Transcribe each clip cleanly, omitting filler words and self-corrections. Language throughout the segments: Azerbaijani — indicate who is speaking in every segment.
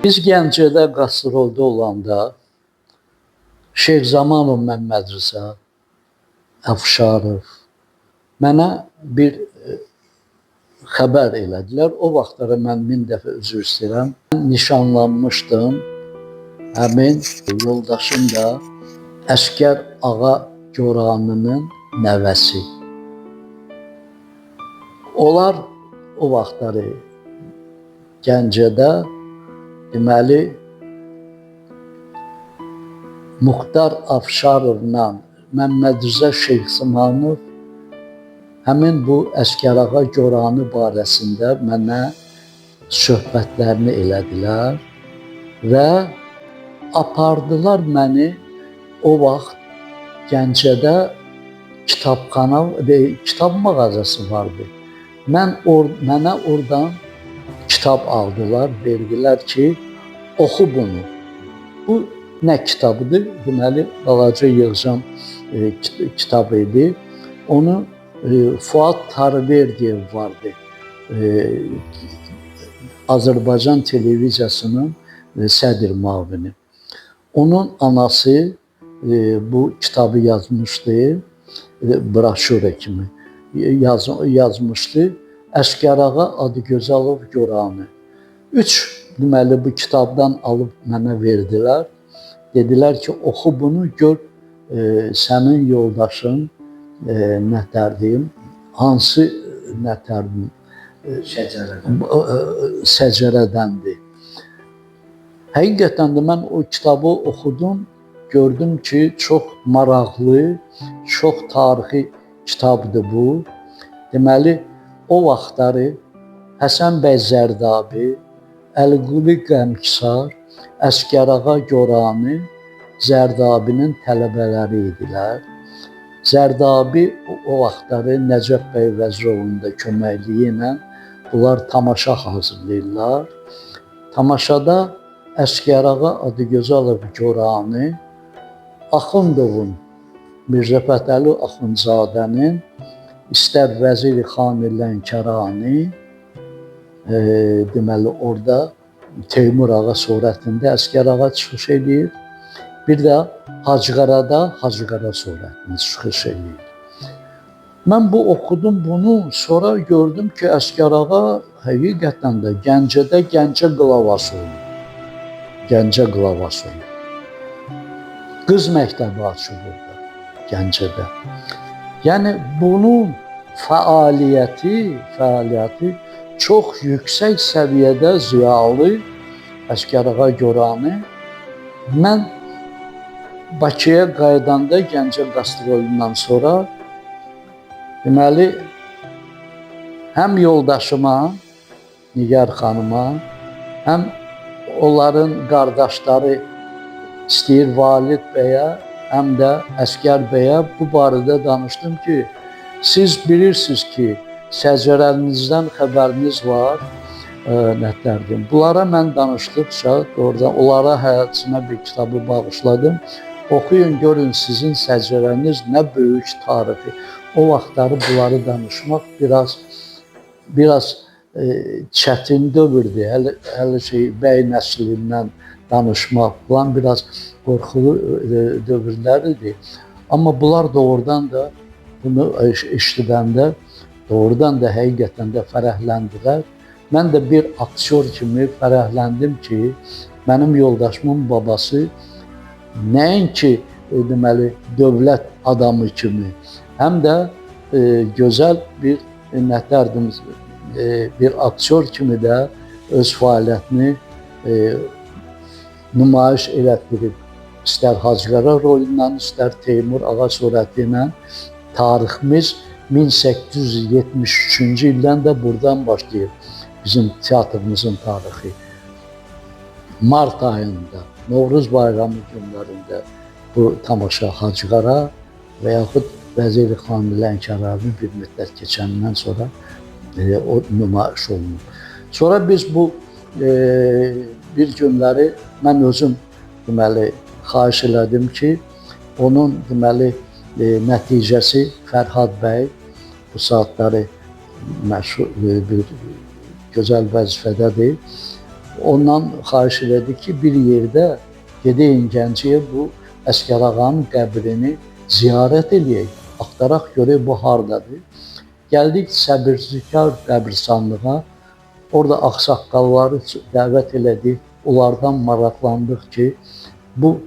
Speaker 1: Biz Gəncədə qastrolda olanda Şeyx Zamanov Məmməd Rza Afşarov mənə bir xəbər elədilər. O vaxtlara mən min dəfə üzr istəyirəm. Nişanlanmışdım. Həmin yoldaşım da Əsgər Ağa Goranının nəvəsi. Onlar o vaxtları Gəncədə deməli Muxtar Afşarovla Məmməd Rza Şeyxzamanov həmin bu Əsgər Ağa Goranı barəsində mənə söhbətlərini elədilər və apardılar məni o vaxt Gəncədə kitabxana, kitab mağazası vardı. Mənə oradan kitab aldılar, verdilər ki, oxu bunu. Bu nə kitabıdır? Deməli, balaca yığcam kitab idi. Onu Fuad Tarıverdiyev vardı. Azərbaycan televiziyasının sədr müavini. Onun anası bu kitabı yazmışdı, broşura kimi yazmışdı. Əsgər Ağa Adıgözəlov Goranı. Üç deməli bu kitabdan alıb mənə verdilər. Dedilər ki, oxu bunu, gör sənin yoldaşın nətər deyim, hansı nətər
Speaker 2: Şəcərədən.
Speaker 1: Səcərədəndir. Həqiqətən də mən o kitabı oxudum, gördüm ki, çox maraqlı, çox tarixi kitabdır bu. Deməli, o vaxtları Həsən bəy Zərdabi, Əliquli Qəmkisar, Əsgər Ağa Goranı Zərdabinin tələbələri idilər. Zərdabi o vaxtları Nəcəf bəy Vəzirovun da köməkliyi ilə bunlar tamaşa hazırlayırlar. Tamaşada Əsgər Ağa Adıgözəlov Goranı Axundovun, Mirzə Fətəli Axundzadənin istər Vəziri Xan-ı Lənkərani deməli orada Teymur Ağa surətində Əsgər Ağa çıxış eləyir. Bir də Hacıqarada Hacıqara surətində çıxış eləyir. Mən bu oxudum bunu, sonra gördüm ki, Əsgər Ağa həqiqətən də Gəncədə Gəncə qılavası olub. Gəncə qılavası olub. Qız məktəbi açıb orada, Gəncədə. Yəni bunun fəaliyyəti çox yüksək səviyyədə ziyalı Əsgər Ağa Goranı. Mən Bakıya qayıdanda Gəncə qastrolundan sonra deməli həm yoldaşıma Nigar xanıma, həm onların qardaşları istəyir Valid bəyə, həm də Əsgər bəyə bu barədə danışdım ki, siz bilirsiniz ki, səcərənizdən xəbəriniz var, nətərdim. Bunlara mən danışdıqca doğrudan onlara həyatına bir kitabı bağışladım. Oxuyun, görün sizin səcərəniz nə böyük tarixi. O vaxtları bunları danışmaq biraz çətin dövrdü. Hələ şey bəy nəslindən danışmaq falan biraz qorxulu dövrlər idi. Amma bunlar doğrudan da bunu eşidəndə doğrudan da həqiqətən də fərəhləndilər. Mən də bir aktyor kimi fərəhləndim ki, mənim yoldaşımın babası nəinki deməli dövlət adamı kimi, həm də gözəl bir nətərdim, bir aktyor kimi də öz fəaliyyətini nümayiş elətdirib. İstər Hacıqara rolu ilə, istər Teymur Ağa surəti ilə tariximiz 1873-cü ildən də buradan başlayır bizim teatrımızın tarixi. Mart ayında, Novruz bayramı günlərində bu tamaşa Hacıqara və yaxud Vəziri Xan Lənkərani bir müddət keçəndən sonra o nümayiş olunur. Sonra biz bu bir günləri mən özüm deməli xahiş elədim ki, onun deməli nəticəsi Fərhad bəy bu saatları məşhur bir gözəl vəzifədədir. Ondan xahiş elədik ki, bir yerdə gedəyin Gəncəyə, bu Əsgər ağanın qəbrini ziyarət eləyək. Axtaraq görək bu hardadır. Gəldik Səbirzikar qəbirstanlığa. Orada ağsaqqalları dəvət elədik. Onlardan maraqlandıq ki, bu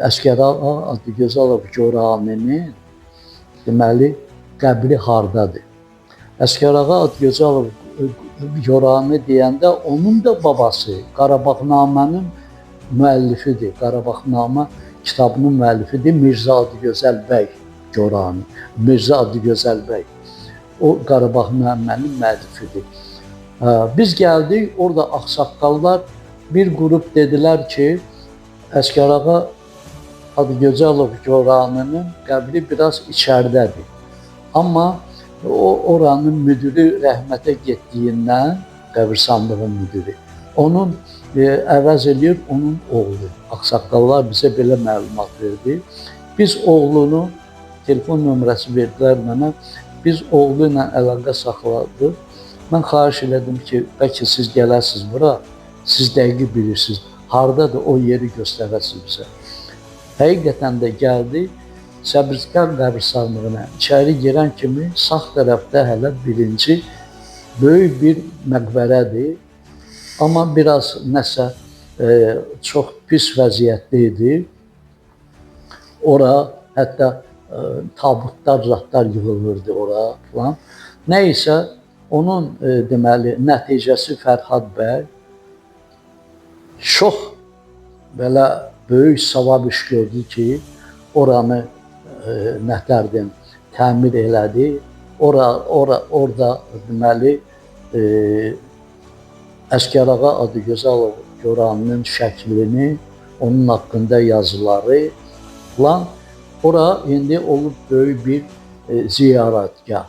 Speaker 1: Əsgər ağa Adıgözəlov Goraninin deməli qəbri hardadır? Əsgər ağa Adıgözəlov Gorani deyəndə onun da babası Qarabağnamənin müəllifidir. Qarabağnamə kitabının müəllifidir Mirzə Adıgözəl bəy Gorani. Mirzə Adıgözəl bəy. O Qarabağnamənin müəllifidir. Biz gəldik, orada ağsaqqallar bir qrup dedilər ki, Əsgər ağa Adıgözəlov Goraninin qəbri biraz içəridədir. Amma o oranın müdiri rəhmətə getdiyindən, qəbirstanlığın müdiri, onun əvəz eləyir onun oğlu. Ağsaqqallar bizə belə məlumat verdi. Biz oğlunu, telefon nömrəsi verdilər mənə. Biz oğlu ilə əlaqə saxladıq. Mən xahiş elədim ki, bəlkə siz gələsiniz bura, siz dəqiq bilirsiniz, hardadır o yeri göstərəsiniz bizə. Həqiqətən də gəldi. Səbrizkar qəbirstanlığına içəri girən kimi sağ tərəfdə hələ birinci böyük bir məqbərədir. Amma biraz nəsə çox pis vəziyyətdə idi. Ora hətta tabutlar, zatlar yığılırdı ora falan. Nə isə onun deməli nəticəsi Fərhad bəy çox belə böyük savab iş gördü ki, oranı nətərdim təmir elədi. Orada deməli Əsgər ağa Adıgözəlov Goraninin şəklini, onun haqqında yazıları falan ora indi olub böyük bir ziyarətgah.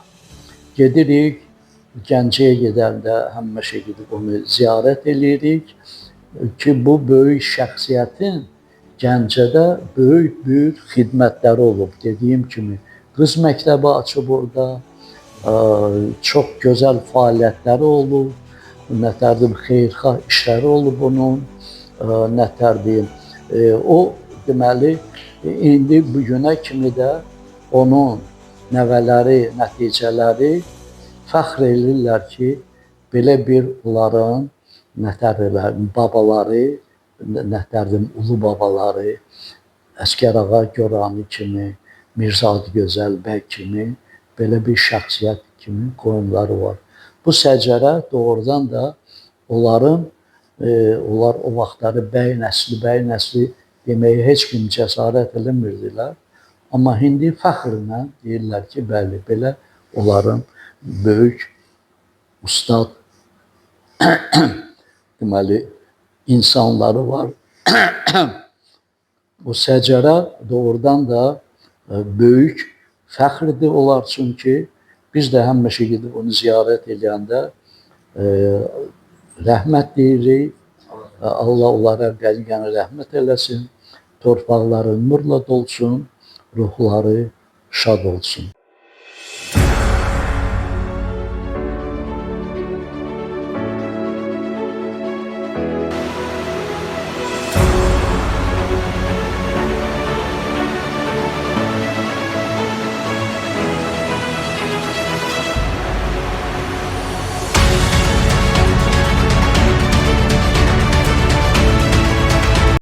Speaker 1: Gedirik, Gəncəyə gedəndə həmişə gedib onu ziyarət eləyirik ki, bu böyük şəxsiyyətin Gəncədə böyük-böyük xidmətləri olub. Dediyim kimi, qız məktəbi açıb orada, çox gözəl fəaliyyətləri olub, nətərdim, xeyirxah işləri olub onun, nətərdim. O deməli, indi bu günə kimi də onun nəvələri, nəticələri fəxr eləyirlər ki, belə bir onların nətərlər, babaları, nətərdim, ulu babaları, Əsgər ağa Gorani kimi, Mirzə Adıgözəl bəy kimi, belə bir şəxsiyyət kimi qoyumları var. Bu səcərə doğrudan da onların, onlar o vaxtları bəy nəsli, bəy nəsli deməyə heç kim cəsarət eləmirdilər. Amma indi fəxrlə deyirlər ki, bəli, belə onların böyük ustad deməli insanları var. Bu səcərə doğrudan da böyük fəxrdir onlar üçün ki, biz də həmişə gedib onu ziyarət eləyəndə rəhmət deyirik. Allah onlara qəni-qəni rəhmət eləsin. Torpaqları nurla dolsun, ruhları şad olsun.